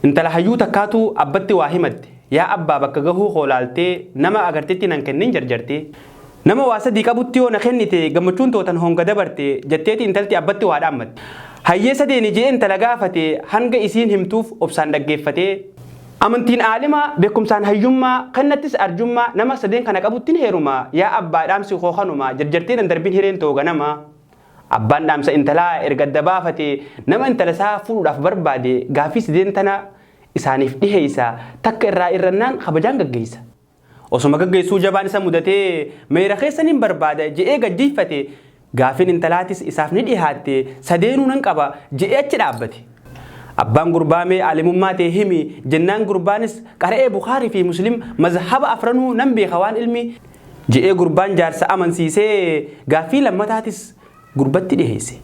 Intala hayyuu takkaatu abbatti waa himatte. Yaa abbaa bakka gahuu koo laaltee nama agartetti nan kennin jarjartee. Nama waa sadii qabutti yoo na kennite gammachuun tootan honga dabarte jetteeti intalti abbatti waa dhaammatte. Hayyee sadeeni je'ee intala gaafate hanga isiin himtuuf obsaan dhaggeeffatee. Amantiin aalima, beekumsaan hayyummaa, kennattis arjummaa, nama sadeen kana qabuttin heeruma, yaa abbaa dhaamsi koo kanuma, jarjartee nan darbin hireen too ganama. Abbaan dhaamsa intalaa erga adda baafate nama intala isaa fuudhuudhaaf barbaade gaaffii sadeen tana isaaniif dhiheeysa, takka irraa irrannaan kabajaan gaggeeysa. Osoma gaggeessuu jabaan isa mudatee meeyra keessa nin barbaada je'ee gad jiyfate, gaaffiin intalaatis isaaf ni dhihaatte, sadeenuu nan qaba je'ee achi dhaabbate. Abbaan gurbaa mee aalimummaa tee himi jennaan gurbaanis qara'ee Bukhaarii fi Muslim mazhaba afranuu nan beeka waan ilmi je'ee gurbaan jaarsa amansiisee gaaffii lammataatis gurbatti dhiheesse.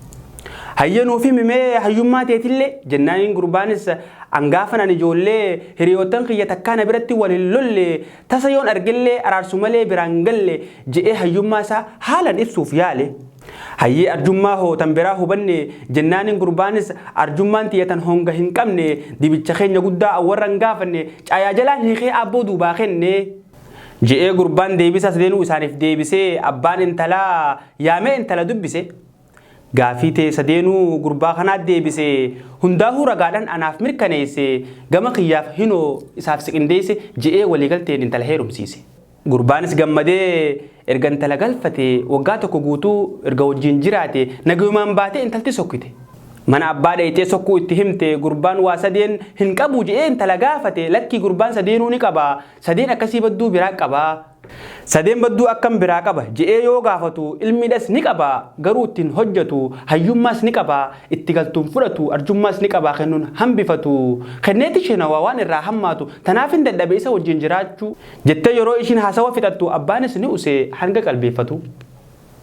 Hayyee nuuf himi mee hayyummaa teetillee jennaaniin gurbaanis an gaafan an ijoollee hiriyoottan kiyya takkaa na biratti wal hin lolle tasa yoon argellee araarsu malee biraan galle je'ee hayyummaa isaa haalan ibsuuf yaale. Hayyee arjummaa hoo tan biraa hubanne jennaaniin gurbaanis arjummaan tiyya tan honga hin qabne dibicha keenya guddaa an warra hin gaafanne caayaa jalaan hiikee aabboo duubaa kenne. Je'ee gurbaan deebisaa sadeenuu isaaniif deebisee abbaan intalaa yaamee intala dubbise. Gaafii tee sadeenuu gurbaa kanaa deebise hundaahuu ragaadhaan anaaf mirkaneesse gama kiyyaaf hinoo isaaf si qindeesse je'ee waliigalteen intala heerumsiise. Gurbaanis gammadee erga intala galfate waggaa tokko guutuu erga wajjiin jiraate nagayumaan baatee intalti sokkite. Mana abbaa dhayxee sokkuu itti himte gurbaan waa sadeen hin qabuu je'ee intala gaafate lakkii gurbaan sadeenuu ni qaba sadeen akkasii badduu biraa qaba. Sadeen badduu akkam biraa qaba je'ee yoo gaafatu ilmiidhas ni qaba garuu itti hin hojjatu hayyummaas ni qaba itti galtuun fudhatu arjummaas ni qaba kennuun hambifatu kenneeti sheenawa waan irraa hammaatu tanaafin dadhabe isa wajjiin jiraachuu jettee yeroo ishiin haasawa fixattu abbaanis ni use hanga qalbeeffatu.